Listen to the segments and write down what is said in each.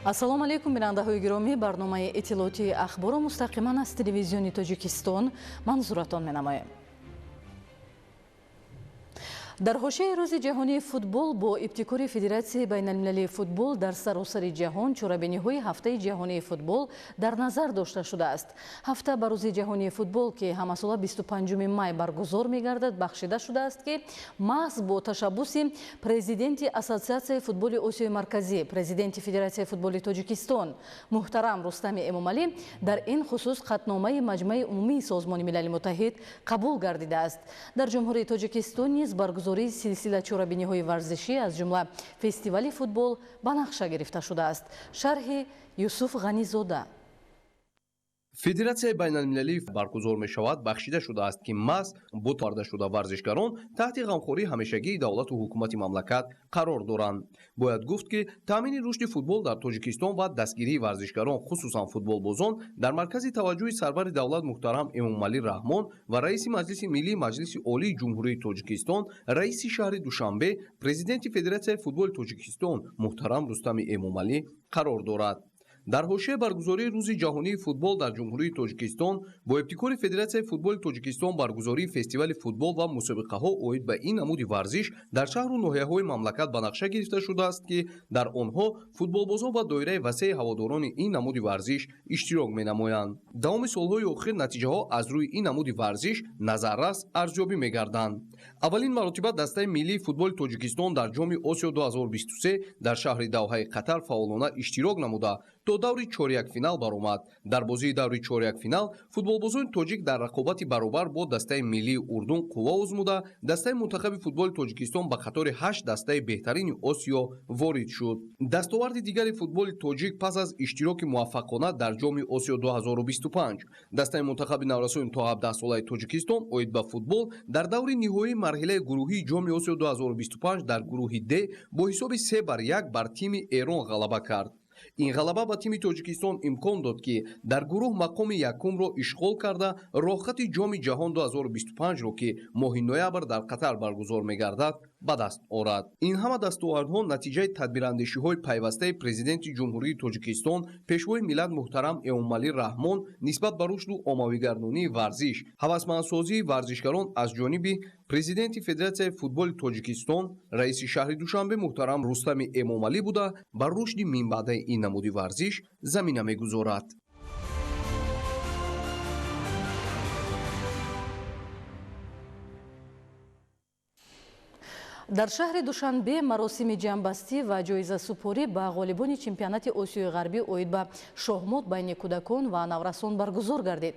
Ассалому алайкум, бинандаҳои гиромӣ. Барномаи иттилоотии ахборро мустақиман аз телевизиони Тоҷикистон манзуратон менамоем. Дар ҳошияи рӯзи ҷаҳонии футбол бо ибтикори Федератсияи байналмилалии футбол дар саросари ҷаҳон чорабиниҳои ҳафтаи ҷаҳонии футбол дар назар дошта шудааст. Ҳафта ба рӯзи ҷаҳонии футбол, ки ҳамасола 25 май баргузор мегардад, бахшида шудааст, ки маҳз бо ташаббуси президенти Ассотсиатсияи футболи Осиёи Марказӣ, президенти Федератсияи футболи Тоҷикистон муҳтарам Рустами Эмомалӣ дар ин хусус қатъномаи Маҷмаи умумии Созмони Милали Муттаҳид қабул гардидааст. Дар Ҷумҳурии Тоҷикистон низ баргузории силсила чорабиниҳои варзишӣ, аз ҷумла фестивали футбол, ба нақша гирифта шудааст. Шарҳи Юсуф Ғанизода. Федератсияи байналмилалии баргузор мешавад бахшида шудааст, ки маҳз бутарда шуда варзишгарон таҳти ғамхории ҳамешагии давлату ҳукумати мамлакат қарор доранд. Бояд гуфт, ки таъмини рушди футбол дар Тоҷикистон ва дастгирии варзишгарон, хусусан футболбозон, дар маркази таваҷҷӯҳи сарвари давлат муҳтарам Эмомалӣ Раҳмон ва раиси Маҷлиси Миллии Маҷлиси Олии Ҷумҳурии Тоҷикистон, раиси шаҳри Душанбе, президенти Федератсияи футболи Тоҷикистон муҳтарам Рустами Эмомалӣ қарор дорад. Дар ҳошияи баргузории рӯзи ҷаҳонии футбол дар Ҷумҳурии Тоҷикистон бо ибтикори Федератсияи футболи Тоҷикистон баргузории фестивали футбол ва мусобиқаҳо оид ба ин намуди варзиш дар шаҳру ноҳияҳои мамлакат ба нақша гирифта шудааст, ки дар онҳо футболбозон ва доираи васеи ҳаводорони ин намуди варзиш иштирок менамоянд. Давоми солҳои охир натиҷаҳо аз рӯи ин намуди варзиш назаррас арзёбӣ мегарданд. Аввалин маротиба дастаи миллии футболи Тоҷикистон дар Ҷоми Осиё 2023 дар шаҳри Давҳаи Қатар фаъолона иштирок намуда то даври чорякфинал баромад. Дар бозии даври чорякфинал футболбозони тоҷик дар рақобати баробар бо дастаи миллии Урдун қувва озмуда, дастаи мунтахаби футболи Тоҷикистон ба қатори 8 дастаи беҳтарини Осиё ворид шуд. Дастоварди дигари футболи тоҷик пас аз иштироки муваффақона дар Ҷоми Осиё 2025 дастаи мунтахаби наврасони то 17 солаи Тоҷикистон оид ба футбол дар даври ниҳоии марҳилаи гурӯҳии Ҷоми Осиё 2025 дар гурӯҳи Д бо ҳисоби 3-1 бар тими Эрон ғалаба кард. Ин ғалаба ба тими Тоҷикистон имкон дод, ки дар гурӯҳ мақоми якумро ишғол карда, роҳхати Ҷоми ҷаҳон 2025-ро, ки моҳи ноябр дар Қатар баргузор мегардад, ба даст орад. Ин ҳама дастовардҳо натиҷаи тадбирандешиҳои пайвастаи президенти Ҷумҳурии Тоҷикистон, пешвои миллат муҳтарам Эмомалӣ Раҳмон нисбат ба рушду оммавигардонии варзиш, ҳавасмандсозии варзишгарон аз ҷониби президенти Федератсияи футболи Тоҷикистон, раиси шаҳри Душанбе муҳтарам Рустами Эмомалӣ буда, ба рушди минбаъдаи ин намуди варзиш замина мегузорад. Дар шаҳри Душанбе маросими ҷамъбастӣ ва ҷоизасупорӣ ба ғолибони чемпионати Осиёи Ғарбӣ оид ба шоҳмот байни кӯдакон ва наврасон баргузор гардид.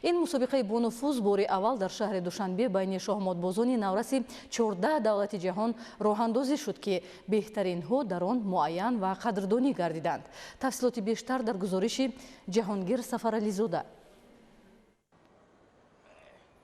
Ин мусобиқаи бонуфуз бори аввал дар шаҳри Душанбе байни шоҳмотбозони навраси 14 давлати ҷаҳон роҳандозӣ шуд, ки беҳтаринҳо дар он муайян ва қадрдонӣ гардиданд. Тафсилоти бештар дар гузориши Ҷаҳонгир Сафарализода.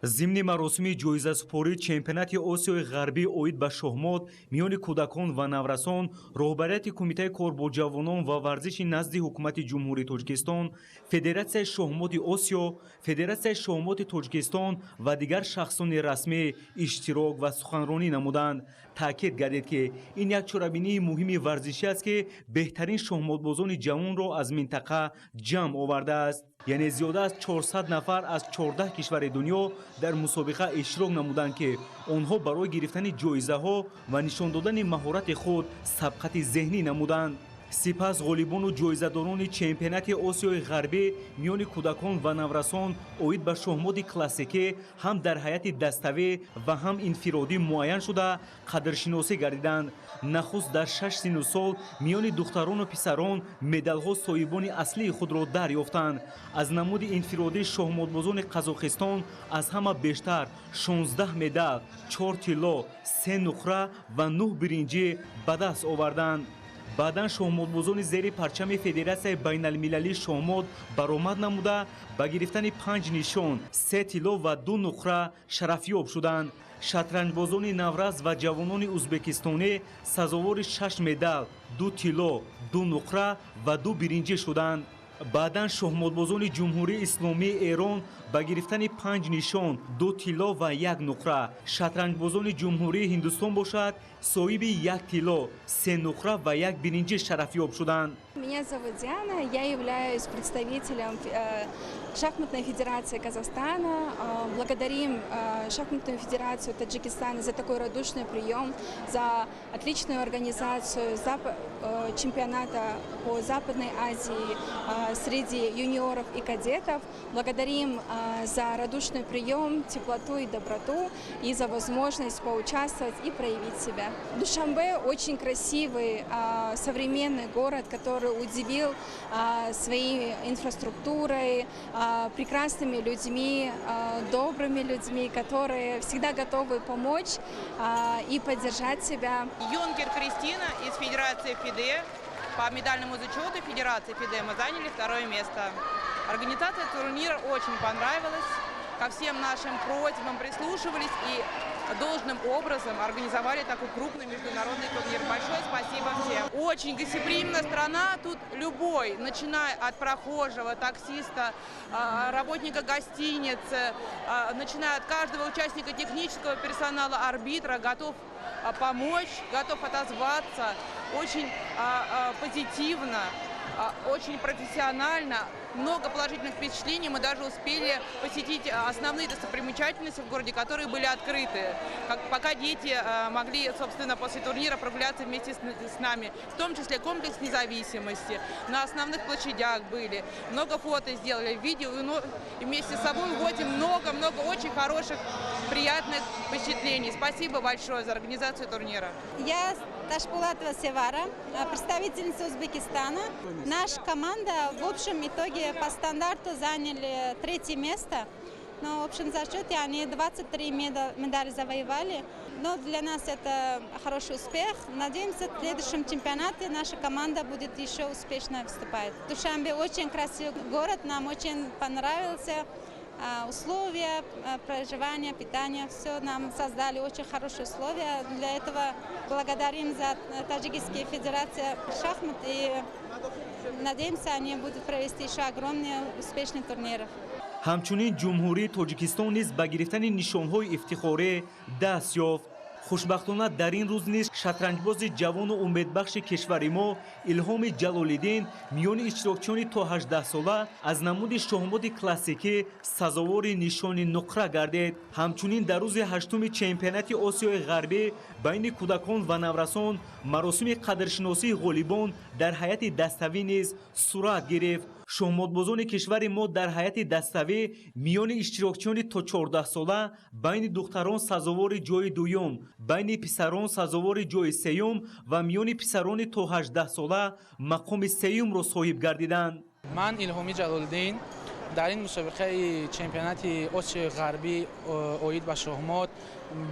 Зимни маросими ҷоизасупории чемпионати Осиёи Ғарбӣ оид ба шоҳмот миёни кӯдакон ва наврасон, роҳбарияти Кумитаи кор бо ҷавонон ва варзиши назди Ҳукумати Ҷумҳурии Тоҷикистон, Федератсияи шоҳмоти Осиё, Федератсияи шоҳмоти Тоҷикистон ва дигар шахсони расмӣ иштирок ва суханронӣ намуданд. Таъкид гардид, ки ин як чорабинии муҳими варзишӣ аст, ки беҳтарин шоҳмотбозони ҷавонро аз минтақа ҷамъ овардааст. Яъне зиёда аз 400 нафар аз 14 кишвари дунё дар мусобиқа иштирок намуданд, ки онҳо барои гирифтани ҷоизаҳо ва нишон додани маҳорати худ сабқати зеҳнӣ намуданд. Сипас ғолибону ҷоизадорони чемпионати Осиёи Ғарбӣ миёни кӯдакон ва наврасон оид ба шоҳмоти классикӣ ҳам дар ҳайати daставӣ ва ҳам инфиродӣ муайян шуда қадршиносӣ гардиданд. Нахуст дар 6 синну сол миёни духтарону писарон медалҳо соҳибони аслии худро дарёфтанд. Аз намуди инфиродӣ шоҳмотбозони Қазоқистон аз ҳама бештар 16 медал, 4 тилло, 3 нуқра ва 9 биринҷӣ ба даст оварданд. Баъдан шоҳмотбозони зери парчами Федератсияи байналмилалии шоҳмот баромад намуда ба гирифтани 5 нишон, 3 тилло ва 2 нуқра шарафёб шуданд. Шатранҷбозони наврас ва ҷавонони ӯзбекистонӣ сазовори 6 медал, 2 тилло, 2 нуқра ва 2 биринҷӣ шуданд. Баъдан шоҳмотбозони Ҷумҳурии Исломии Эрон ба гирифтани 5 нишон, 2 тилло ва 1 нуқра, шатранҷбозони Ҷумҳурии Ҳиндустон бошад соҳиби 1 тилло, 3 нуқра ва 1 биринҷӣ шарафёб шуданд. Меня зовут Диана, я являюсь представителем Шахматной федерации Казахстана. Благодарим Шахматную федерацию Таджикистана за такой радушный прием, за отличную организацию чемпионата по Западной Азии среди юниоров и кадетов. Благодарим за радушный прием, теплоту и доброту и за возможность поучаствовать и проявить себя. Душанбе очень красивый, современный город, который удивил своей инфраструктурой, прекрасными людьми, добрыми людьми, которые всегда готовы помочь и поддержать себя. Юнкер Кристина из Федерации ФИДЕ. По медальному зачету Федерации ФИДЕ мы заняли 2-е место. Организация турнира очень понравилась. Ко всем нашим просьбам прислушивались и должным образом организовали такой крупный международный турнир. Большое спасибо всем. Очень гостеприимная страна, тут любой, начиная от прохожего, таксиста, работника гостиницы, начиная от каждого участника технического персонала, арбитра, готов помочь, готов отозваться очень позитивно, очень профессионально. Много положительных впечатлений. Мы даже успели посетить основные достопримечательности в городе, которые были открыты. Пока дети могли, собственно, после турнира прогуляться вместе с нами. В том числе комплекс независимости. На основных площадях были. Много фото сделали, видео. И вместе с собой уводим много-много очень хороших, приятных впечатлений. Спасибо большое за организацию турнира. Я Ташпулатова Севара, представительница Узбекистана. Наша команда в общем итоге по стандарту заняли 3-е место. Но в общем зачете они 23 медали завоевали. Но для нас это хороший успех. Надеемся, в следующем чемпионате наша команда будет еще успешно выступать. Душанбе очень красивый город, нам очень понравился. Условия проживания, питания, все нам создали очень хорошие условия. Для этого благодарим за Таджикскую федерацию шахмат и надеемся, они будут провести еще огромные успешные турниры. Ҳамчунин Ҷумҳурии Тоҷикистон низ ба гирифтани нишонҳои ифтихорӣ даст ёфт. Хушбахтона дар ин рӯз низ шатранҷбози ҷавону умедбахши кишвари мо Илҳоми Ҷалолиддин миёни иштирокчиёни то 18сола аз намуди шоҳмоти классикӣ сазовори нишони нуқра гардид. Ҳамчунин дар рӯзи 8-уми чемпионати Осиёи Ғарбӣ байни кӯдакон ва наврасон маросими қадршиносии ғолибон дар ҳайати даставӣ низ сурат гирифт. Шоҳмотбозони кишвари мо дар ҳайати даставӣ миёни иштирокчиёни то 14сола байни духтарон сазовори ҷои дуюм, байни писарон сазовори ҷои сеюм ва миёни писарони то 18сола мақоми сеюмро соҳиб гардиданд. Ман Илҳомӣ Ҷалолиддин дар ин мусобиқаи чемпионати Осиёи Ғарбӣ оид ба шоҳмот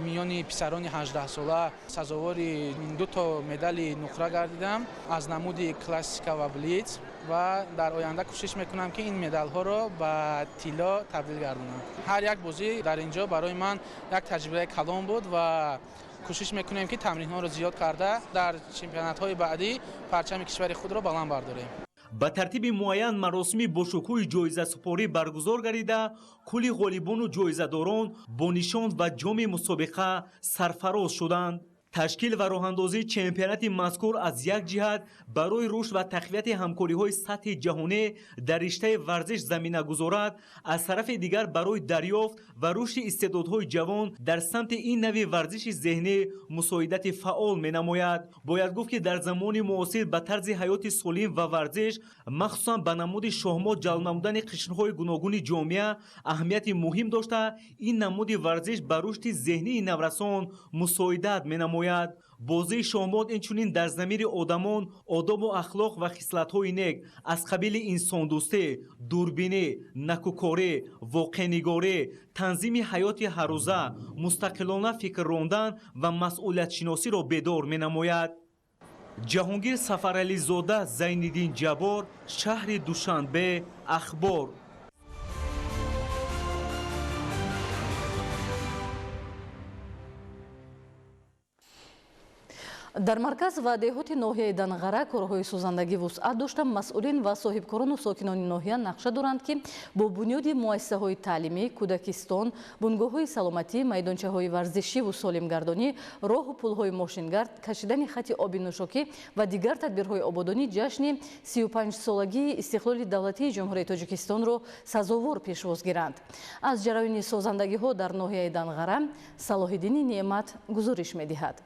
миёни писарони 18сола сазовори 2 то медали нуқра гардидам аз намуди классика ва блиц ва дар оянда кӯшиш мекунам, ки ин медалҳоро ба тилло табдил гардонам. Ҳар як бозӣ дар ин ҷо барои ман як таҷрибаи калон буд ва кӯшиш мекунем, ки тамринҳоро зиёд карда дар чемпионатҳои баъдӣ парчами кишвари худро баланд бардорем. Ба тартиби муайян маросими бошукӯҳи ҷоизасупорӣ баргузор гардида, кулли ғолибону ҷоизадорон бо нишон ва ҷоми мусобиқа сарфароз шуданд. Ташкил ва роҳандозии чемпионати мазкур аз як ҷиҳат барои рушд ва тақвияти ҳамкориҳои сатҳи ҷаҳонӣ дар риштаи варзиш замина гузорад, аз тарафи дигар барои дарёфт ва рушди истеъдодҳои ҷавон дар самти ин нави варзиши зеҳнӣ мусоидати фаъол менамояд. Бояд гуфт, ки дар замони муосир ба тарзи ҳаёти солим ва варзиш, махсусан ба намуди шоҳмот ҷалб намудани қишрҳои гуногуни ҷомеа аҳамияти муҳим дошта, ин намуди варзиш ба рушди зеҳнии наврасон мусоидат менамояд. Бозии шоҳмот инчунин дар замири одамон одобу ахлоқ ва хислатҳои нек аз қабили инсондӯстӣ, дурбинӣ, накӯкорӣ, воқеънигорӣ, танзими ҳаёти ҳаррӯза, мустақилона фикр рондан ва масъулиятшиносиро бедор менамояд. Ҷаҳонгир Сафарализода, Зайниддин Ҷаббор, шаҳри Душанбе, Ахбор. Дар марказ ва деҳоти ноҳияи Данғара корҳои созандагӣ вусъат дошта, масъулин ва соҳибкорону сокинони ноҳия нақша доранд, ки бо бунёди муассисаҳои таълимӣ, кӯдакистон, бунгоҳҳои саломатӣ, майдончаҳои варзишиву солимгардонӣ, роҳу пулҳои мошингард, кашидани хати оби нӯшокӣ ва дигар тадбирҳои ободонӣ ҷашни 35-солагии истиқлоли давлатии Ҷумҳурии Тоҷикистонро сазовор пешвоз гиранд. Аз ҷараёни созандагиҳо дар ноҳияи Данғара Салоҳиддини Неъмат гузориш медиҳад.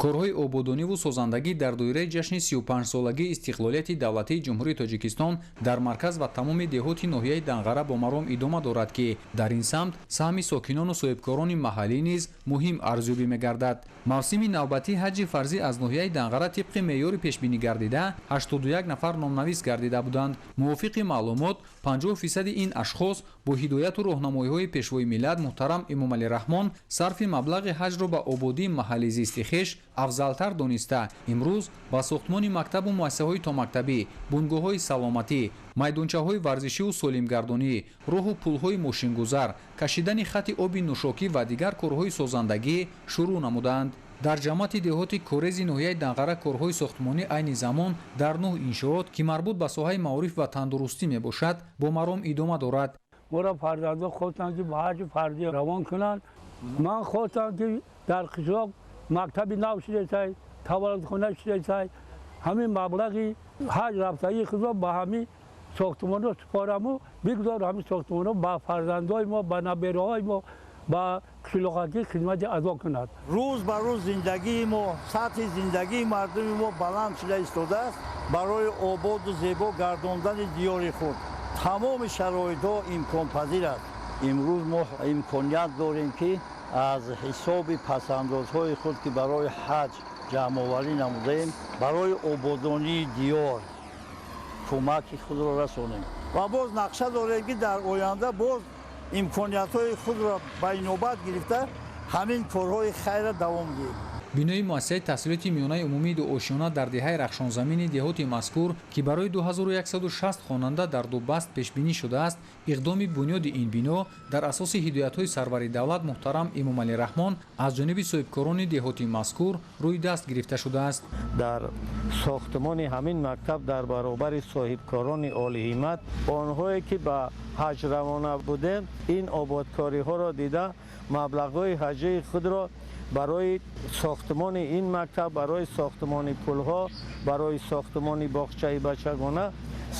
Корҳои ободониву созандагӣ дар доираи ҷашни 35-солагии истиқлолияти давлатии Ҷумҳурии Тоҷикистон дар марказ ва тамоми деҳоти ноҳияи Данғара бо маром идома дорад, ки дар ин самт саҳми сокинону соҳибкорони маҳаллӣ низ муҳим арзёбӣ мегардад. Мавсими навбатии ҳаҷҷи фарзӣ аз ноҳияи Данғара тибқи меъёри пешбинӣ гардида 81 нафар номнавис гардида буданд. Мувофиқи маълумот, 50% ин ашхос бо ҳидояту роҳнамоиҳои Пешвои миллат муҳтарам Эмомалӣ Раҳмон сарфи маблағи ҳаҷро ба ободии маҳалли зисти хеш афзалтар дониста, имрӯз ба сохтмони мактабу муассисаҳои томактабӣ, бунгоҳҳои саломатӣ, майдончаҳои варзишиву солимгардонӣ, роҳу пулҳои мошингузар, кашидани хати оби нӯшокӣ ва дигар корҳои созандагӣ шурӯъ намуданд. Дар ҷамоати деҳоти Корези ноҳияи Данғара корҳои сохтмонӣ айни замон дар 9 иншоот, ки марбут ба соҳаи маориф ва тандурустӣ мебошад, бо маром идома дорад. Моро фарзандо хостанд, ки ба ҳаҷи фарзӣ равон кунанд. Ман хостам, ки дар қишлоқ мактаби нав шудесай, таваллудхона шудесай. Ҳамин маблағи ҳаҷ рафтагии худро ба ҳамин сохтмонҳо супораму бигзор ҳамин сохтмонҳо ба фарзандои мо, ба набераҳои мо, ба қишлоқакӣ хидмати адо кунад. Рӯз ба рӯз зиндагии мо, сатҳи зиндагии мардуми мо баланд шуда истодааст. Барои ободу зебо гардондани диёри худ тамоми шароитҳо имконпазир аст. Имрӯз мо имконият дорем, ки аз ҳисоби пасандозҳои худ, ки барои ҳаҷ ҷамъоварӣ намудаем, барои ободонии диёр кӯмаки худро расонем ва боз нақша дорем, ки дар оянда боз имкониятҳои худро ба инобат гирифта ҳамин корҳои хайра давом диҳем. Бинои муассисаи таҳсилоти миёнаи умумии дуошиёна дар деҳаи Рахшонзамини деҳоти мазкур, ки барои 2160 хонанда дар ду баст пешбинӣ шудааст, иқдоми бунёди ин бино дар асоси ҳидоятҳои сарвари давлат муҳтарам Эмомалӣ Раҳмон аз ҷониби соҳибкорони деҳоти мазкур рӯи даст гирифта шудааст. Дар сохтмони ҳамин мактаб дар баробари соҳибкорони олиҳимат, онҳое ки ба ҳаҷ равона будем, ин ободкориҳоро дида маблағҳои ҳаҷии худро барои сохтмони ин мактаб, барои сохтмони пулҳо, барои сохтмони боғчаи бачагона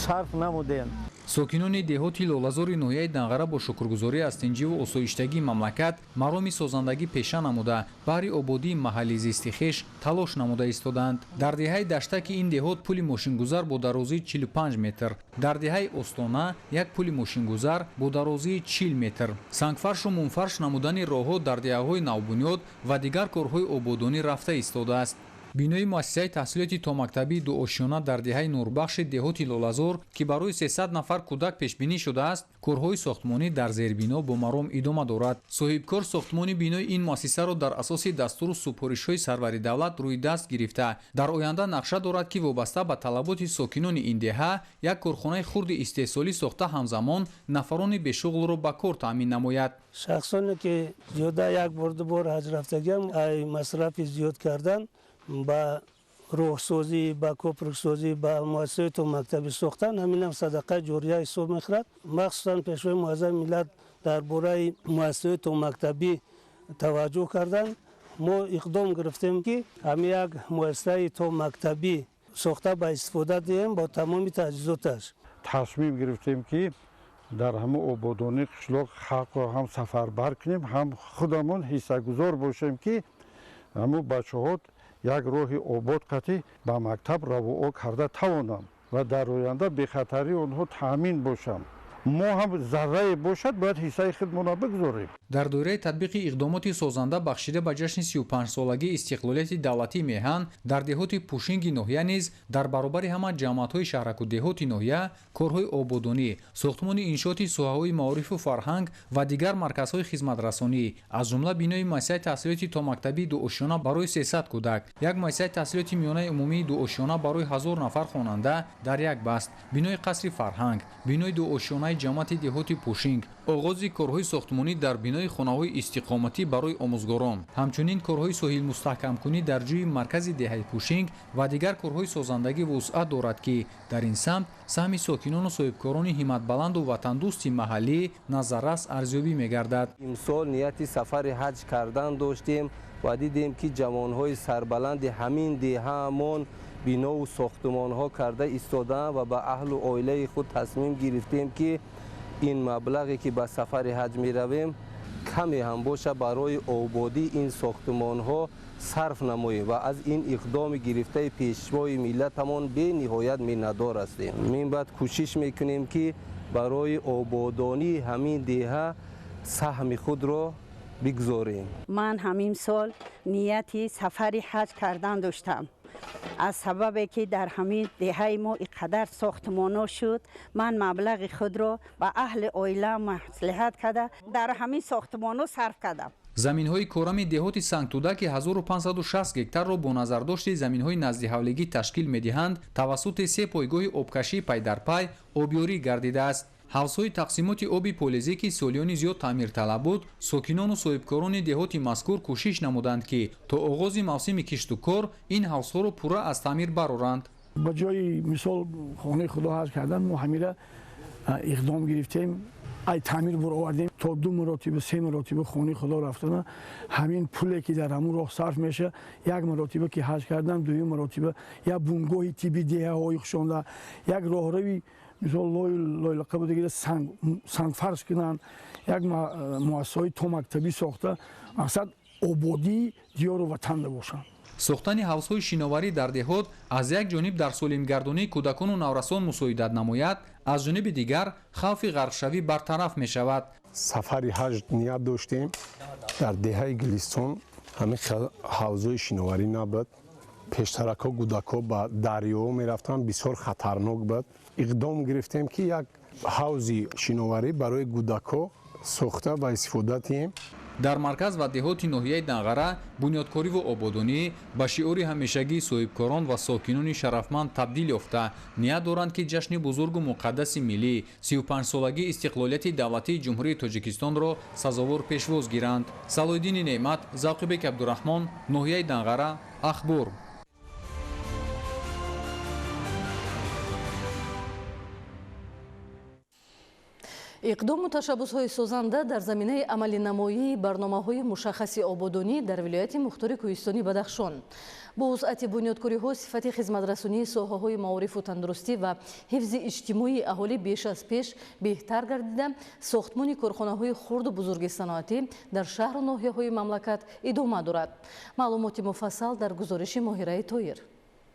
сарф намудем. Сокинони деҳоти Лолазори ноҳияи Данғара бо шукргузорӣ аз тинҷиву осоиштагии мамлакат мароми созандагӣ пеша намуда, баҳри ободии маҳалли зисти хеш талош намуда истоданд. Дар деҳаи Даштаки ин деҳот пули мошингузар бо дарозии 45 метр, дар деҳаи Остона як пули мошингузар бо дарозии 40 метр, сангфаршу мумфарш намудани роҳҳо дар деҳаҳои навбунёд ва дигар корҳои ободонӣ рафта истодааст. Бинои муассисаи таҳсилоти томактабии дуошиёна дар деҳаи Нурбахши деҳоти Лолазор, ки барои 300 нафар кӯдак пешбинӣ шудааст, корҳои сохтмонӣ дар зербино бо маром идома дорад. Соҳибкор сохтмони бинои ин муассисаро дар асоси дастуру супоришҳои сарвари давлат рӯи даст гирифта, дар оянда нақша дорад, ки вобаста ба талаботи сокинони ин деҳа як корхонаи хурди истеҳсолӣ сохта, ҳамзамон нафарони бешуғлро ба кор таъмин намояд. Шахсоне ки зиёда як бор, ду бор ҳаҷ рафтагиам, ай масрафи зиёд кардан ба роҳсозӣ, ба копруксозӣ, ба муассисаи томактабӣ сохтан, ҳаминам садақаи ҷория ҳисоб мехӯрад. Махсусан Пешвои муаззами миллат дар бораи муассисаи томактабӣ таваҷҷӯҳ карданд. Мо иқдом гирифтем, ки ҳамин як муассисаи томактабӣ сохта ба истифода диҳем бо тамоми таҷҳизоташ. Тасмим гирифтем, ки дар ҳамон ободонии қишлоқ халқро ҳам сафарбар кунем, ҳам худамон ҳиссагузор бошем, ки ҳамун бачаҳо як роҳи обод қатӣ ба мактаб равоа карда тавонам ва дар оянда бехатарии онҳо таъмин бошам. Мо ҳам заррае бошад, бояд ҳиссаи худмонро бигузорем. Дар доираи татбиқи иқдомоти созанда бахшида ба ҷашни 35-солагии истиқлолияти давлатии меҳан, дар деҳоти Пушинги ноҳия низ дар баробари ҳама ҷамоатҳои шаҳраку деҳоти ноҳия корҳои ободонӣ, сохтмони иншооти соҳаҳои маорифу фарҳанг ва дигар марказҳои хизматрасонӣ, аз ҷумла бинои муассисаи таҳсилоти томактабии дуошиёна барои 300 кӯдак, як муассисаи таҳсилоти миёнаи умумии дуошиёна барои 1000 нафар хонанда дар як баст, бинои қасри фарҳанг, бинои дуошиёнаи хонаи ҷамоати деҳоти Пушинг, оғози корҳои сохтмонӣ дар бинои хонаҳои истиқоматӣ барои омӯзгорон, ҳамчунин корҳои соҳилмустаҳкамкунӣ дар ҷӯи маркази деҳаи Пушинг ва дигар корҳои созандагӣ вусъат дорад, ки дар ин самт саҳми сокинону соҳибкорони ҳимматбаланду ватандӯсти маҳаллӣ назаррас арзёбӣ мегардад. Имсол нияти сафари ҳаҷ кардан доштем ва дидем, ки ҷавонҳои сарбаланди ҳамин деҳаамон бинову сохтумонҳо карда истодаанд ва ба аҳлу оилаи худ тасмим гирифтем, ки ин маблағе, ки ба сафари ҳаҷ меравем, каме ҳам боша, барои ободии ин сохтумонҳо сарф намоем ва аз ин иқдоми гирифтаи пешвои миллатамон бениҳоят миннатдор ҳастем. Минбаъд кӯшиш мекунем, ки барои ободонии ҳамин деҳа саҳми худро бигзорем. Ман ҳамин сол нияти сафари ҳаҷ кардан доштам. Аз сабабе ки дар ҳамин деҳаи мо ин қадар сохтмонҳо шуд, ман маблағи худро ба аҳли оила маслиҳат карда, дар ҳамин сохтмонҳо сарф кардам. Заминҳои корами деҳоти Сангтуда, ки 1560 гектарро бо назардошти заминҳои наздиҳавлигӣ ташкил медиҳанд, тавассути се пойгоҳи обкашӣ пайдарпай обёрӣ гардидааст. Ҳавзҳои тақсимоти оби полезӣ, ки солиёни зиёд таъмирталаб буд, сокинону соҳибкорони деҳоти мазкур кӯшиш намуданд, ки то оғози мавсими кишту кор ин ҳавзҳоро пурра аз таъмир бароранд. Ба ҷои мисол хонаи худо ҳаҷ кардан, мо ҳамира иқдом гирифтем, ай таъмир буровардем. То ду маротиба, се маротиба хонаи худо рафтана, ҳамин пуле, ки дар ҳамун роҳ сарф меша, як маротиба ки ҳаҷ кардан, дуюм маротиба як бунгоҳи тибби деҳаҳои хушонда, як роҳрави мисол лойлақа будаги сангфарш кунанд, як муассисаҳои томактабӣ сохта, мақсад ободии диёру ватанда бошанд. Сохтани ҳавзҳои шиноварӣ дар деҳот аз як ҷониб дар солимгардонии кӯдакону наврасон мусоидат намояд, аз ҷониби дигар хавфи ғарқшавӣ бартараф мешавад. Сафари ҳаҷ ният доштем. Дар деҳаи Гулистон ҳамин ҳавзҳои шиноварӣ набуд. Пештаракҳо кӯдакҳо ба дарёҳо мерафтанд, бисёр хатарнок буд. Иқдом гирифтем, ки як ҳавзи шиноварӣ барои кӯдакҳо сохта ва истифода диҳем. Дар марказ ва деҳоти ноҳияи Данғара бунёдкориву ободонӣ ба шиори ҳамешагии соҳибкорон ва сокинони шарафманд табдил ёфта, ният доранд, ки ҷашни бузургу муқаддаси миллӣ, 35-солагии истиқлолияти давлатии Ҷумҳурии Тоҷикистонро сазовор пешвоз гиранд. Салоҳиддини Неъмат, Завқибек Абдураҳмон, ноҳияи Данғара, Ахбор. Иқдому ташаббусҳои созанда дар заминаи амалинамоии барномаҳои мушаххаси ободонӣ дар вилояти мухтори кӯҳистони Бадахшон. Бо вусъати бунёдкориҳо сифати хизматрасонии соҳаҳои маорифу тандурустӣ ва ҳифзи иҷтимоии аҳолӣ беш аз пеш беҳтар гардида, сохтмони корхонаҳои хурду бузурги саноатӣ дар шаҳру ноҳияҳои мамлакат идома дорад. Маълумоти муфассал дар гузориши Моҳираи Тоир.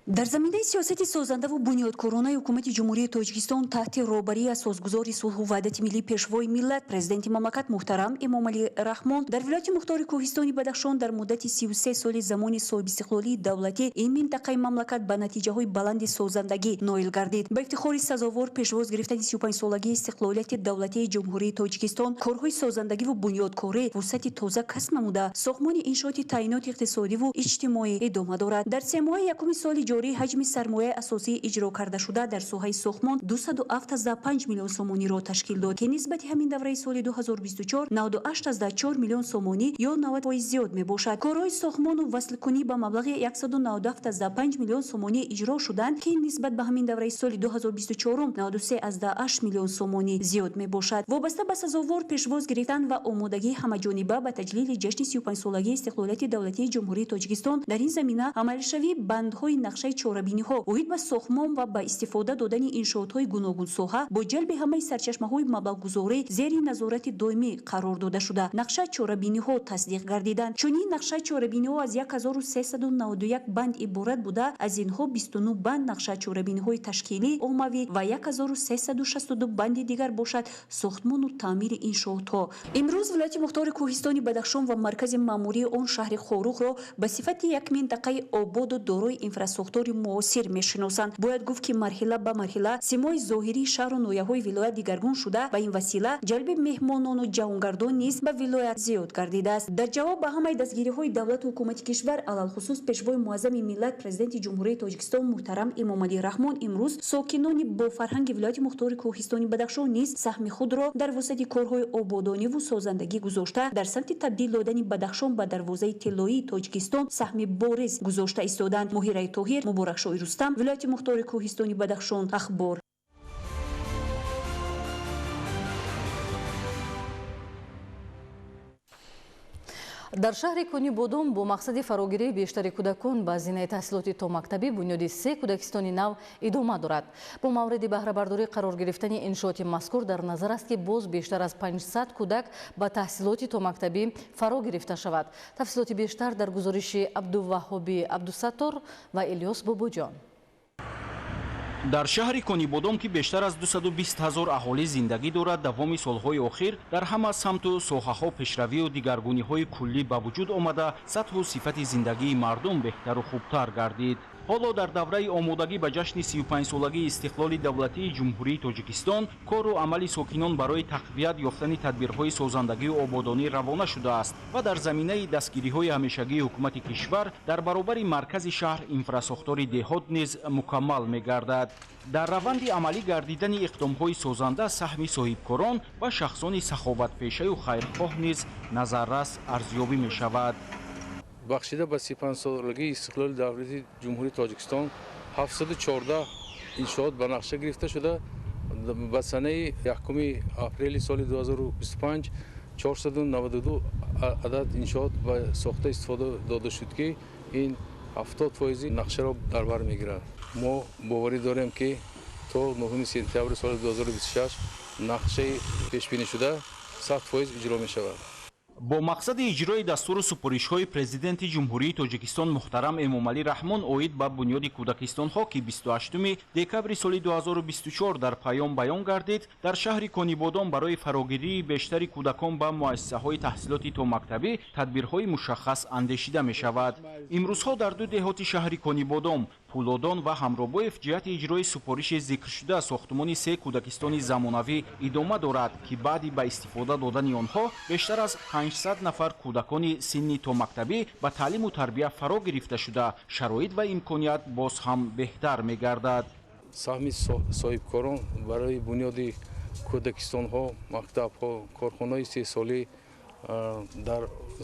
Дар заминаи сиёсати созандаву бунёдкоронаи ҳукумати Ҷумҳурии Тоҷикистон таҳти роҳбарии асосгузори сулҳу ваҳдати миллӣ, пешвои миллат, президенти мамлакат муҳтарам Эмомалӣ Раҳмон дар вилояти мухтори кӯҳистони Бадахшон дар муддати 33 соли замони соҳибистиқлолии давлатӣ ин минтақаи мамлакат ба натиҷаҳои баланди созандагӣ ноил гардид. Ба ифтихори сазовор пешвоз гирифтани 35-солагии истиқлолияти давлатии Ҷумҳурии Тоҷикистон корҳои созандагиву бунёдкорӣ вусъати тоза касб намуда, сохтмони иншооти таъиноти иқтисодиву иҷтимоӣ идома дорад. Дар семоҳаи якуми соли ҷорӣ ҳаҷми сармояи асосии иҷро кардашуда дар соҳаи сохтмон 275 миллион сомониро ташкил дод, ки нисбати ҳамин давраи соли 2024 98,4 миллион сомонӣ ё 90% зиёд мебошад. Корҳои сохтмону васлкунӣ ба маблағи 197,5 миллион сомонӣ иҷро шуданд, ки нисбат ба ҳамин давраи соли 2024 93,8 миллион сомонӣ зиёд мебошад. Вобаста ба сазовор пешвоз гирифтан ва омодагии ҳамаҷониба ба таҷлили ҷашни 35-солагии истиқлолияти давлатии Ҷумҳурии Тоҷикистон дар ин замина амалишавии бандҳои нақшаи чорабиниҳо оид ба сохтмон ва ба истифода додани иншоотҳои гуногунсоҳа бо ҷалби ҳамаи сарчашмаҳои маблағгузорӣ зери назорати доимӣ қарор дода шуда, нақша чорабиниҳо тасдиқ гардиданд. Чунин нақша чорабиниҳо аз 1391 банд иборат буда, аз инҳо 29 банд нақша чорабиниҳои ташкилӣ оммавӣ ва 1362 банди дигар бошад сохтмону таъмири иншоотҳо. Имрӯз вилояти мухтори кӯҳистони Бадахшон ва маркази маъмурии он шаҳри Хоруғро ба сифати як минтақаи ободу дорои инфрасохтор сохтори муосир мешиносанд. Бояд гуфт, ки марҳила ба марҳила симои зоҳирии шаҳру ноҳияҳои вилоят дигаргун шуда, ба ин васила ҷалби меҳмонону ҷаҳонгардон низ ба вилоят зиёд гардидааст. Дар ҷавоб ба ҳамаи дастгириҳои давлату ҳукумати кишвар, алалхусус Пешвои муаззами миллат, Президенти Ҷумҳурии Тоҷикистон муҳтарам Эмомалӣ Раҳмон, имрӯз сокинони бофарҳанги вилояти мухтори Кӯҳистони Бадахшон низ саҳми худро дар вусъати корҳои ободониву созандагӣ гузошта, дар самти табдил додани Бадахшон ба дарвозаи тиллоии Тоҷикистон саҳми бориз гузошта истоданд. Моҳираи Тоҳир, Муборакшоҳи Рустам, вилояти мухтори Кӯҳистони Бадахшон, Ахбор. Дар шаҳри Конибодом бо мақсади фарогирии бештари кӯдакон ба зинаи таҳсилоти томактабӣ бунёди се кӯдакистони нав идома дорад. Бо мавриди баҳрабардорӣ қарор гирифтани иншооти мазкур дар назар аст, ки боз бештар аз 500 кӯдак ба таҳсилоти томактабӣ фаро гирифта шавад. Тафсилоти бештар дар гузориши Абдуваҳҳоби Абдусаттор ва Илёс Бобоҷон. Дар шаҳри Конибодом, ки бештар аз 220 ҳазор аҳолӣ зиндагӣ дорад, давоми солҳои охир дар ҳама самту соҳаҳо пешравию дигаргуниҳои куллӣ ба вуҷуд омада, сатҳу сифати зиндагии мардум беҳтару хубтар гардид. Ҳоло дар давраи омодагӣ ба ҷашни 35-солагии истиқлоли давлатии Ҷумҳурии Тоҷикистон кору амали сокинон барои тақвият ёфтани тадбирҳои созандагию ободонӣ равона шудааст ва дар заминаи дастгириҳои ҳамешагии ҳукумати кишвар дар баробари маркази шаҳр инфрасохтори деҳот низ мукаммал мегардад. Дар раванди амалӣ гардидани иқдомҳои созанда саҳми соҳибкорон ва шахсони саховатпешаю хайрхоҳ низ назаррас арзёбӣ мешавад. Бахшида ба 35-солагии истиқлоли давлати Ҷумҳурии Тоҷикистон 714 иншоот ба нақша гирифта шуда, ба санаи 1 апрели соли 2025 492 адад иншоот ба сохта истифода дода шуд, ки ин 70% нақшаро дар бар мегирад. Мо боварӣ дорем, ки то 9 сентябри соли 2026 нақшаи пешбинишуда 100% иҷро мешавад. Бо мақсади иҷрои дастуру супоришҳои Президенти Ҷумҳурии Тоҷикистон муҳтарам Эмомалӣ Раҳмон оид ба бунёди кӯдакистонҳо, ки 28 декабри соли 2024 дар паём баён гардид, дар шаҳри Конибодом барои фарогирии бештари кӯдакон ба муассисаҳои таҳсилоти томактабӣ тадбирҳои мушаххас андешида мешавад. Имрӯзҳо дар ду деҳоти шаҳри Конибодом, Пулодон ва Ҳамробоев, ҷиҳати иҷрои супориши зикршуда сохтумони се кӯдакистони замонавӣ идома дорад, ки баъди ба истифода додани онҳо бештар аз 500 нафар кӯдакони синни томактабӣ ба таълиму тарбия фаро гирифта шуда, шароит ва имконият боз ҳам беҳтар мегардад. Саҳми соҳибкорон барои бунёди кӯдакистонҳо, мактабҳо, корхонаҳои сесолӣ дар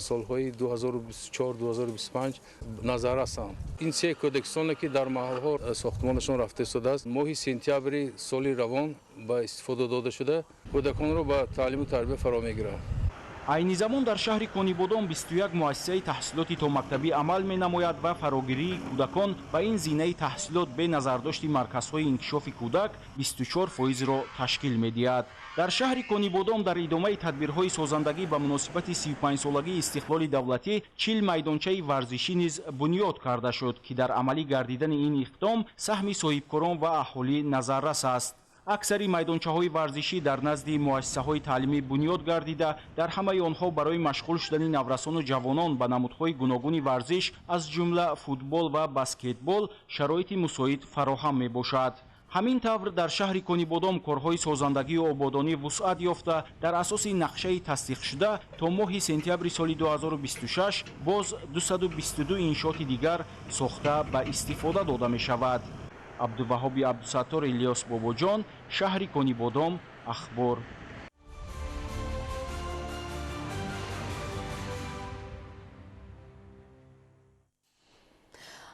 солҳои 2024-2025 назар ҳастанд. Ин се кӯдакистоне, ки дар маҳалҳо сохтмонашон рафта истодааст, моҳи сентябри соли равон ба истифода дода шуда, кӯдаконро ба таълиму тарбия фаро мегирад. Айни замон дар шаҳри Конибодом 21 муассисаи таҳсилоти томактабӣ амал менамояд ва фарогирии кӯдакон ба ин зинаи таҳсилот бе назардошти марказҳои инкишофи кӯдак 24%-ро ташкил медиҳад. Дар шаҳри Конибодом дар идомаи тадбирҳои созандагӣ ба муносибати 35-солагии истиқлоли давлатӣ 40 майдончаи варзишӣ низ бунёд карда шуд, ки дар амалӣ гардидани ин иқдом саҳми соҳибкорон ва аҳолӣ назаррас аст. Аксари майдончаҳои варзишӣ дар назди муассисаҳои таълимӣ бунёд гардида, дар ҳамаи онҳо барои машғул шудани наврасону ҷавонон ба намудҳои гуногуни варзиш, аз ҷумла футбол ва баскетбол, шароити мусоид фароҳам мебошад. Ҳамин тавр дар шаҳри Конибодом корҳои созандагию ободонӣ вусъат ёфта, дар асоси нақшаи тасдиқшуда то моҳи сентябри соли 2026 боз 222 иншооти дигар сохта ба истифода дода мешавад. Абдуваҳоби Абдусаттор, Илёс Бобоҷон, шаҳри Конибодом, Ахбор.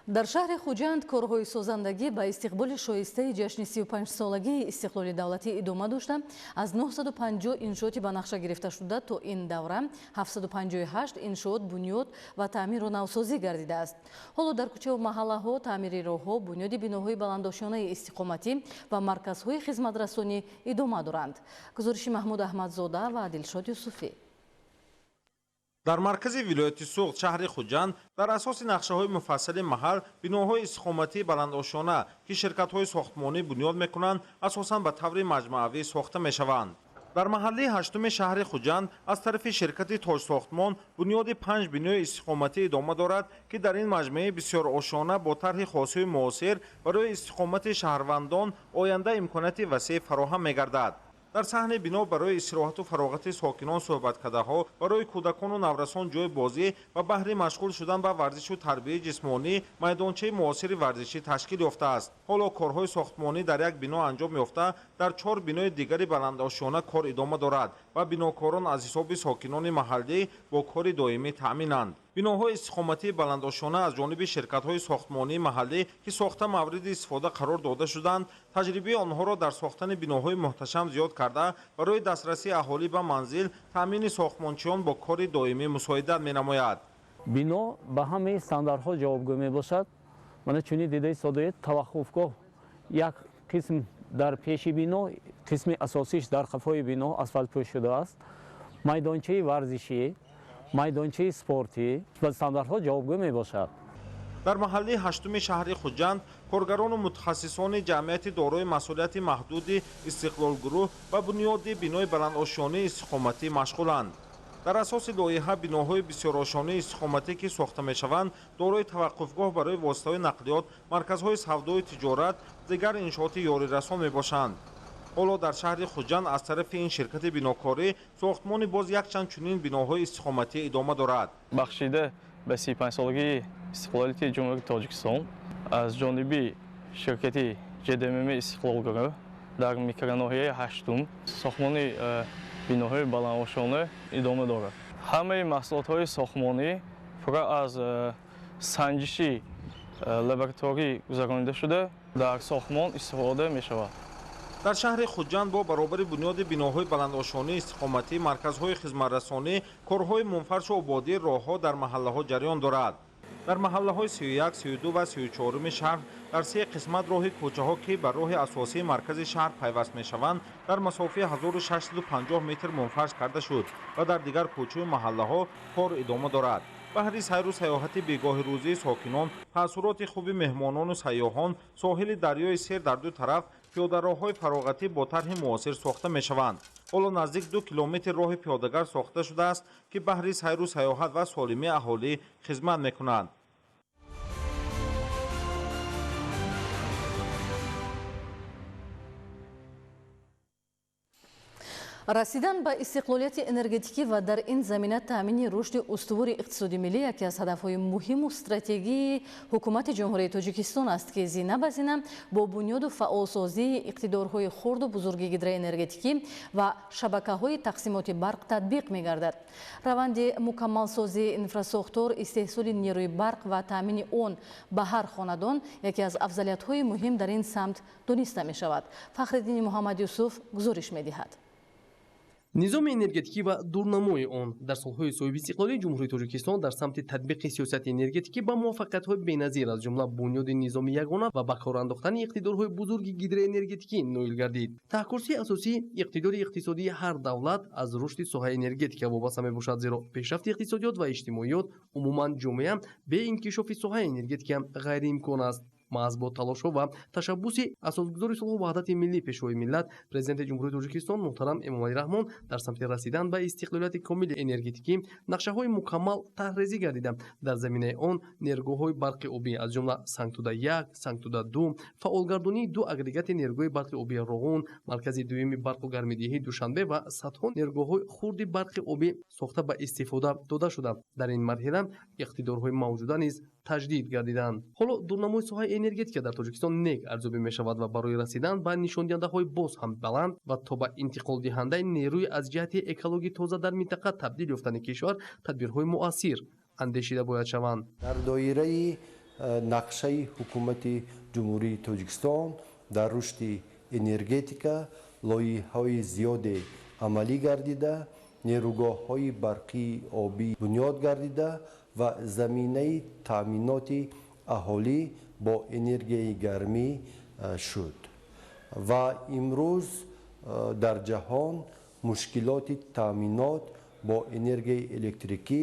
Дар шаҳри Хуҷанд корҳои созандагӣ ба истиқболи шоистаи ҷашни 35-солагии истиқлоли давлатӣ идома дошта, аз 950 иншооти ба нақша гирифта шуда то ин давра 758 иншоот бунёд ва таъмиру навсозӣ гардидааст. Ҳоло дар кӯчаву маҳаллаҳо таъмири роҳҳо, бунёди биноҳои баландошёнаи истиқоматӣ ва марказҳои хизматрасонӣ идома доранд. Гузориши Маҳмуд Аҳмадзода ва Дилшод Юсуфӣ. Дар маркази вилояти Суғд, шаҳри Хуҷанд, дар асоси нақшаҳои муфассали маҳал биноҳои истиқоматии баландошёна, ки ширкатҳои сохтмонӣ бунёд мекунанд, асосан ба таври маҷмӯавӣ сохта мешаванд. Дар маҳаллаи ҳаштуми шаҳри Хуҷанд аз тарафи ширкати Тоҷсохтмон бунёди 5 бинои истиқоматӣ идома дорад, ки дар ин маҷмӯаи бисёрошона бо тарҳи хосию муосир барои истиқомати шаҳрвандон оянда имконияти васеъ фароҳам мегардад. Дар саҳни бино барои истироҳату фароғати сокинон суҳбаткадаҳо, барои кӯдакону наврасон ҷойи бозӣ ва баҳри машғул шудан ба варзишу тарбияи ҷисмонӣ майдончаи муосири варзишӣ ташкил ёфтааст. Ҳоло корҳои сохтмонӣ дар як бино анҷом ёфта, дар 4 бинои дигари баландошёна кор идома дорад ва бинокорон аз ҳисоби сокинони маҳаллӣ бо кори доимӣ таъминанд. Биноҳои истиқоматии баландошёна аз ҷониби ширкатҳои сохтмонии маҳаллӣ, ки сохта мавриди истифода қарор дода шуданд, таҷрибаи онҳоро дар сохтани биноҳои муҳташам зиёд карда, барои дастрасии аҳолӣ ба манзил таъмини сохтмончиён бо кори доимӣ мусоидат менамояд. Бино ба ҳамаи стандартҳо ҷавобгӯ мебошад. Мана чунин дидаи соддаед, таваққуфгоҳ як қисм дар пеши бино, қисми асосиш дар қафои бино асфалтпӯш шудааст. Майдончаи варзишӣ, майдончаи спортӣ ба стандартҳо ҷавобгӯ мебошад. Дар маҳаллаи ҳаштуми шаҳри Хуҷанд коргарону мутахассисони ҷамъияти дорои масъулияти маҳдуди Истиқлолгурӯҳ ба бунёди бинои баландошёнаи истиқоматӣ машғуланд. Дар асоси лоиҳа биноҳои бисёрошонаи истиқоматӣ, ки сохта мешаванд, дорои таваққуфгоҳ барои воситаҳои нақлиёт, марказҳои савдою тиҷорат, дигар иншооти ёрирасон мебошанд. Ҳоло дар шаҳри Хуҷанд аз тарафи ин ширкати бинокорӣ сохтмони боз якчанд чунин биноҳои истиқоматӣ идома дорад. Бахшида ба 35-солагии истиқлолияти Ҷумҳурии Тоҷикистон аз ҷониби ширкати ЖДММ Истиқлолгурӯҳ дар микроноҳияи ҳаштум сохтмони биноҳои баландошёна идома дорад. Ҳамаи маҳсулотҳои сохтмонӣ пурра аз санҷиши лабораторӣ гузаронида шуда, дар сохтмон истифода мешавад. Дар шаҳри Хуҷанд бо баробари бунёди биноҳои баландошёнаи истиқоматӣ, марказҳои хизматрасонӣ, корҳои мунфаршу ободии роҳҳо дар маҳаллаҳо ҷараён дорад. Дар маҳаллаҳои 31, 32 ва 34 шаҳр дар 3 қисмат роҳи кӯчаҳо, ки ба роҳи асосии маркази шаҳр пайваст мешаванд, дар масофаи 1650 метр мунфарш карда шуд ва дар дигар кӯчаю маҳаллаҳо кор идома дорад. Баҳри сайру сайёҳати бегоҳи рӯзии сокинон, таассуроти хуби меҳмонону сайёҳон, соҳили дарёи Сер дар ду тараф пиёдароҳҳои фароғатӣ бо тарҳи муосир сохта мешаванд. Ҳоло наздик 2 километр роҳи пиёдагар сохта шудааст, ки баҳри сайру сайёҳат ва солимии аҳолӣ хизмат мекунанд. Расидан ба истиқлолияти энергетикӣ ва дар ин замина таъмини рушди устувори иқтисоди миллӣ яке аз ҳадафҳои муҳиму стратегии ҳукумати Ҷумҳурии Тоҷикистон аст, ки зина ба зина бо бунёду фаъолсозии иқтидорҳои хурду бузурги гидроэнергетикӣ ва шабакаҳои тақсимоти барқ татбиқ мегардад. Раванди мукаммалсозии инфрасохтор, истеҳсоли нерӯи барқ ва таъмини он ба ҳар хонадон яке аз афзалиятҳои муҳим дар ин самт дониста мешавад. Фахриддини Муҳаммад Юсуф гузориш медиҳад. Низоми энергетикӣ ва дурнамои он дар солҳои соҳибистиқлолии Ҷумҳурии Тоҷикистон дар самти татбиқи сиёсати энергетикӣ ба муваффақиятҳои беназир, аз ҷумла бунёди низоми ягона ва ба кор андохтани иқтидорҳои бузурги гидроэнергетикӣ ноил гардид. Таҳкурсии асосии иқтидори иқтисодии ҳар давлат аз рушди соҳаи энергетика вобаста мебошад, зеро пешрафти иқтисодиёт ва иҷтимоиёт, умуман ҷомеа бе инкишофи соҳаи энергетика ғайриимкон аст. Маҳз бо талошҳо ва ташаббуси асосгузори сулҳу ваҳдати миллӣ, Пешвои миллат, Президенти Ҷумҳурии Тоҷикистон муҳтарам Эмомалӣ Раҳмон дар самти расидан ба истиқлолияти комили энергетикӣ нақшаҳои мукаммал таҳрезӣ гардида, дар заминаи он нерӯгоҳҳои барқи обӣ, аз ҷумла Сангтуда 1, Сангтуда 2, фаъолгардонии 2 агрегати нерӯгоҳи барқи обии Роғун, маркази дуюми барқу гармидиҳии Душанбе ва садҳо нерӯгоҳҳои хурди барқи обӣ сохта ба истифода дода шуда. Дар ин марҳила иқтидорҳои мавҷуда низ таҷдид гардиданд. Ҳоло дурнамои соҳаи энергетика дар Тоҷикистон нек арзёбӣ мешавад ва барои расидан ба нишондиҳандаҳои боз ҳам баланд ва то ба интиқолдиҳандаи нерӯи аз ҷиҳати экологӣ тоза дар минтақа табдил ёфтани кишвар тадбирҳои муассир андешида бояд шаванд. Дар доираи нақшаи ҳукумати Ҷумҳурии Тоҷикистон дар рушди энергетика лоиҳаҳои зиёде амалӣ гардида, нерӯгоҳҳои барқии обӣ бунёд гардида ва заминаи таъминоти аҳолӣ бо энергияи гармӣ шуд. Ва имрӯз дар ҷаҳон мушкилоти таъминот бо энергияи электрикӣ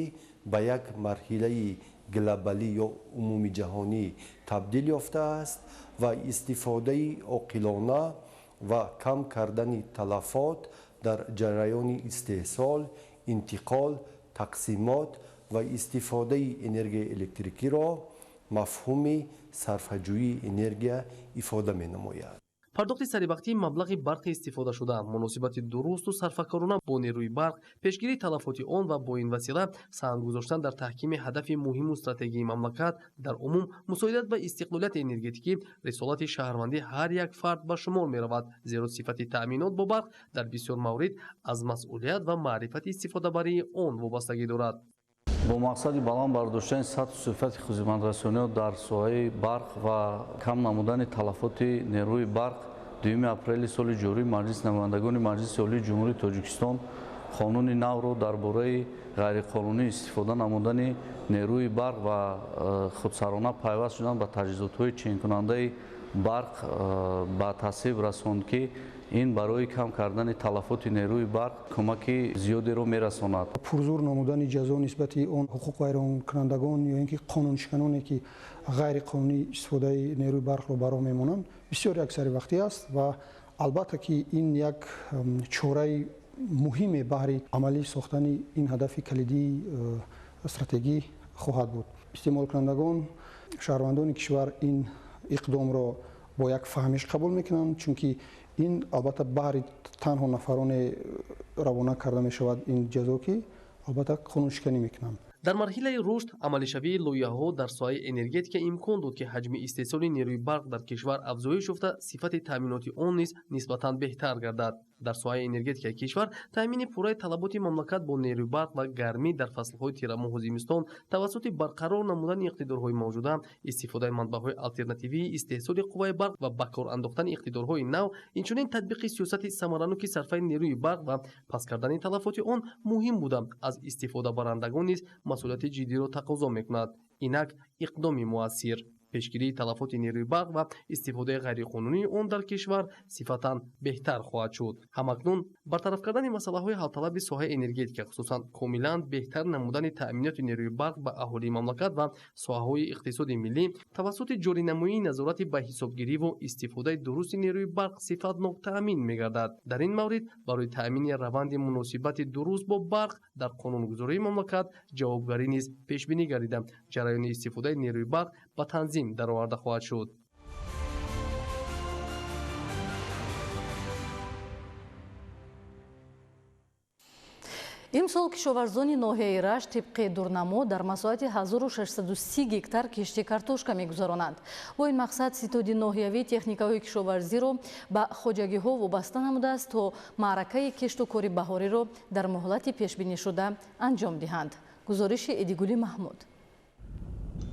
ба як марҳилаи глобалӣ ё умумиҷаҳонӣ табдил ёфтааст ва истифодаи оқилона ва кам кардани талафот Дар ҷараёни истеҳсол, интиқол, тақсимот ва истифодаи энергияи электрикиро мафҳуми сарфаҷӯии энергия ифода менамояд. Пардохти саривақтии маблағи барқи истифодашуда, муносибати дурусту сарфакорона бо нерӯи барқ, пешгирии талафоти он ва бо ин васила саҳм гузоштан дар таҳкими ҳадафи муҳиму стратегии мамлакат, дар умум мусоидат ба истиқлолияти энергетикӣ рисолати шаҳрвандии ҳар як фард ба шумор меравад, зеро сифати таъминот бо барқ дар бисёр маврид аз масъулият ва маърифати истифодабарии он вобастагӣ дорад. Бо мақсади баланд бардоштани сатҳу сифати хизматрасониҳо дар соҳаи барқ ва кам намудани талафоти нерӯи барқ, 2 апрели соли ҷорӣ Маҷлиси намояндагони Маҷлиси Олии Ҷумҳурии Тоҷикистон қонуни навро дар бораи ғайриқонунӣ истифода намудани нерӯи барқ ва худсарона пайваст шудан ба таҷҳизотҳои ченкунандаи барқ ба тасвиб расонд, ки ин барои кам кардани талафоти нерӯи барқ кӯмаки зиёдеро мерасонад. Пурзур намудани ҷазо нисбати он ҳуқуқвайронкунандагон ё ин ки қонуншиканоне, ки ғайриқонунӣ истифодаи нерӯи барқро ба роҳ мемонанд, бисёр як саривақтӣ аст ва албатта ки ин як чораи муҳиме баҳри амалӣ сохтани ин ҳадафи калидии стратегӣ хоҳад буд. Истеъмолкунандагон, шаҳрвандони кишвар ин иқдомро бо як фаҳмиш қабул мекунанд, чунки ин албатта баҳри танҳо нафароне равона карда мешавад ин ҷазо, ки албатта қонуншиканӣ мекунанд. Дар марҳилаи рушд амалишавии лоиҳаҳо дар соҳаи энергетика имкон дод, ки ҳаҷми истеҳсоли нерӯи барқ дар кишвар афзоиш ёфта, сифати таъминоти он низ нисбатан беҳтар гардад. Дар соҳаи энергетикаи кишвар таъмини пурраи талаботи мамлакат бо нерӯи барқ ва гармӣ дар фаслҳои тирамоҳу зимистон тавассути барқарор намудани иқтидорҳои мавҷуда, истифодаи манбаъҳои алтернативии истеҳсоли қувваи барқ ва ба кор андохтани иқтидорҳои нав, инчунин татбиқи сиёсати самараноки сарфаи нерӯи барқ ва паст кардани талафоти он муҳим буда, аз истифодабарандагон низ масъулияти ҷиддиро тақозо мекунад. Инак иқдоми муассир, пешгирии талафоти нерӯи барқ ва истифодаи ғайриқонунии он дар кишвар сифатан беҳтар хоҳад шуд. Ҳамакнун бартараф кардани масъалаҳои ҳалталаби соҳаи энергетика, хусусан комилан беҳтар намудани таъминоти нерӯи барқ ба аҳолии мамлакат ва соҳаҳои иқтисоди миллӣ тавассути ҷоринамоии назорати ба ҳисобгириву истифодаи дурусти нерӯи барқ сифатнок таъмин мегардад. Дар ин маврид барои таъмини раванди муносибати дуруст бо барқ дар қонунгузории мамлакат ҷавобгарӣ низ пешбинӣ гардида, ҷараёни истифодаи нерӯи барқ ба танзим дароварда хоҳад шуд. Имсол кишоварзони ноҳияи Рашт тибқи дурнамо дар масоҳати 1630 гектар кишти картошка мегузаронанд. Бо ин мақсад ситоди ноҳиявӣ техникаҳои кишоварзиро ба хоҷагиҳо вобаста намудааст, то маъракаи кишту кори баҳориро дар муҳлати пешбинишуда анҷом диҳанд. Гузориши Эдигули Маҳмуд.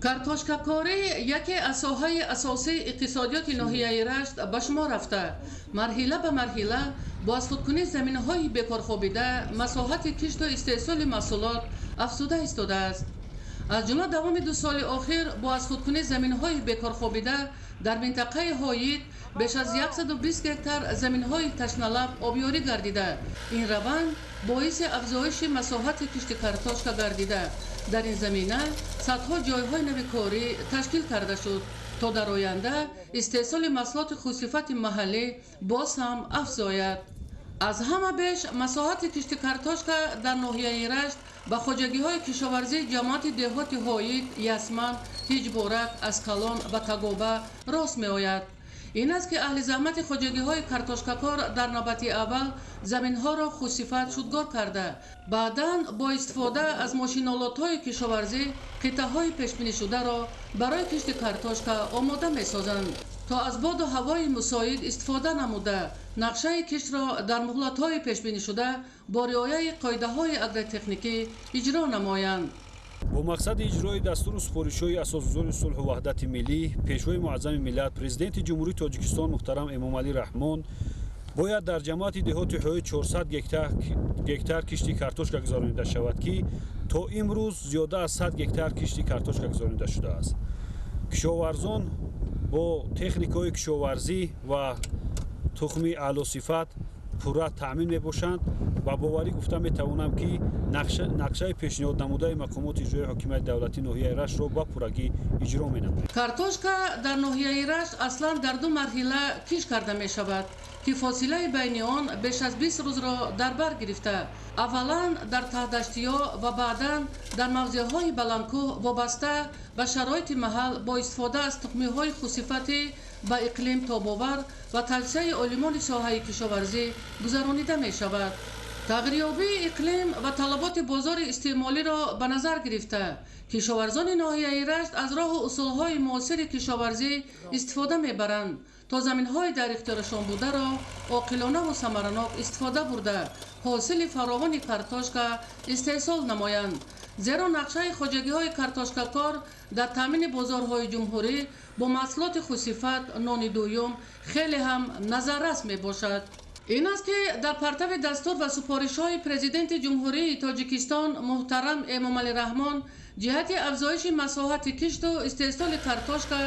Картошкакорӣ яке аз соҳаи асосии иқтисодиёти ноҳияи Рашт ба шумор рафта, марҳила ба марҳила бо аз худкунии заминҳои бекорхобида масоҳати кишту истеҳсоли маҳсулот афзуда истодааст. Аз ҷумла давоми 2 соли охир бо аз худкунии заминҳои бекорхобида дар минтақаи Ҳоид беш аз 120 гектар заминҳои ташналаб обёрӣ гардида. Ин раванд боиси афзоиши масоҳати кишти картошка гардида. Дар ин замина садҳо ҷойҳои нави корӣ ташкил карда шуд, то дар оянда истеҳсоли маҳсулоти хусифати маҳаллӣ боз ҳам афзояд. Аз ҳама беш масоҳати кишти картошка дар ноҳияи Рашт ба хоҷагиҳои кишоварзии ҷамоати деҳоти Ҳоид, Ясман, Ҳиҷборак, Аскалон ва Тагоба рост меояд. Ин аст, ки аҳли заҳмати хоҷагиҳои картошкакор дар навбати аввал заминҳоро хусифат шудгор карда, баъдан бо истифода аз мошинолотҳои кишоварзӣ қитъаҳои пешбинишударо барои кишти картошка омода месозанд, то аз боду ҳавои мусоид истифода намуда нақшаи киштро дар муҳлатҳои пешбинишуда бо риояи қоидаҳои агротехникӣ иҷро намоянд. Бо мақсади иҷрои дастуру супоришҳои асосгузори сулҳу ваҳдати миллӣ, пешвои муаззами миллат, президенти Ҷумҳурии Тоҷикистон муҳтарам Эмомалӣ Раҳмон бояд дар ҷамоати деҳоти Ҳоид 400 гектар кишти картошка гузаронида шавад, ки то имрӯз зиёда аз 100 гектар кишти картошка гузаронида шудааст. Кишоварзон бо техникаҳои кишоварзӣ ва тухми аълосифат пурра таъмин мебошанд. Ба боварӣ гуфта метавонам, ки нақшаи пешниҳод намудаи мақомоти иҷроии ҳокимияти давлатии ноҳияи Раштро ба пуррагӣ иҷро менамоем. Картошка дар ноҳияи Рашт аслан дар ду марҳила кишт карда мешавад, ки фосилаи байни он беш аз 20 рӯзро дар бар гирифта, аввалан дар таҳдаштиҳо ва баъдан дар мавзеъҳои баландкӯҳ вобаста ба шароити маҳал бо истифода аз тухмиҳои хусифатӣ ба иқлим тобовар ва тавсияи олимони соҳаи кишоварзӣ гузаронида мешавад. Тағйирёбии иқлим ва талаботи бозори истеъмолиро ба назар гирифта, кишоварзони ноҳияи Рашт аз роҳу усулҳои муосири кишоварзӣ истифода мебаранд, то заминҳои дар ихтиёрашон бударо оқилонаву самаранок истифода бурда, ҳосили фаровони картошка истеҳсол намоянд. Зеро нақшаи хоҷагиҳои картошкакор дар таъмини бозорҳои ҷумҳурӣ бо маҳсулоти хусифат нони дуюм хеле ҳам назаррас мебошад. Ин аст, ки дар партави дастур ва супоришҳои Президенти Ҷумҳурии Тоҷикистон муҳтарам Эмомалӣ Раҳмон ҷиҳати афзоиши масоҳати кишту истеҳсоли картошка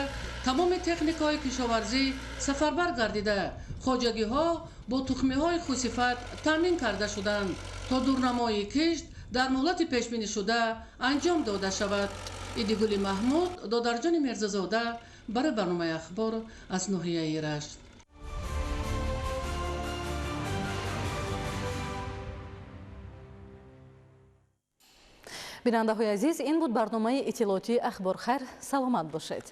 тамоми техникаҳои кишоварзӣ сафарбар гардида, хоҷагиҳо бо тухмиҳои хусифат таъмин карда шуданд, то дурнамои кишт дар муҳлати пешбинишуда анҷом дода шавад. Идигули Маҳмуд, Додарҷони Мирзазода барои барномаи Ахбор аз ноҳияи Рашт. Бинандаҳои азиз, ин буд барномаи иттилоотии Ахбор. Хайр, саломат бошед.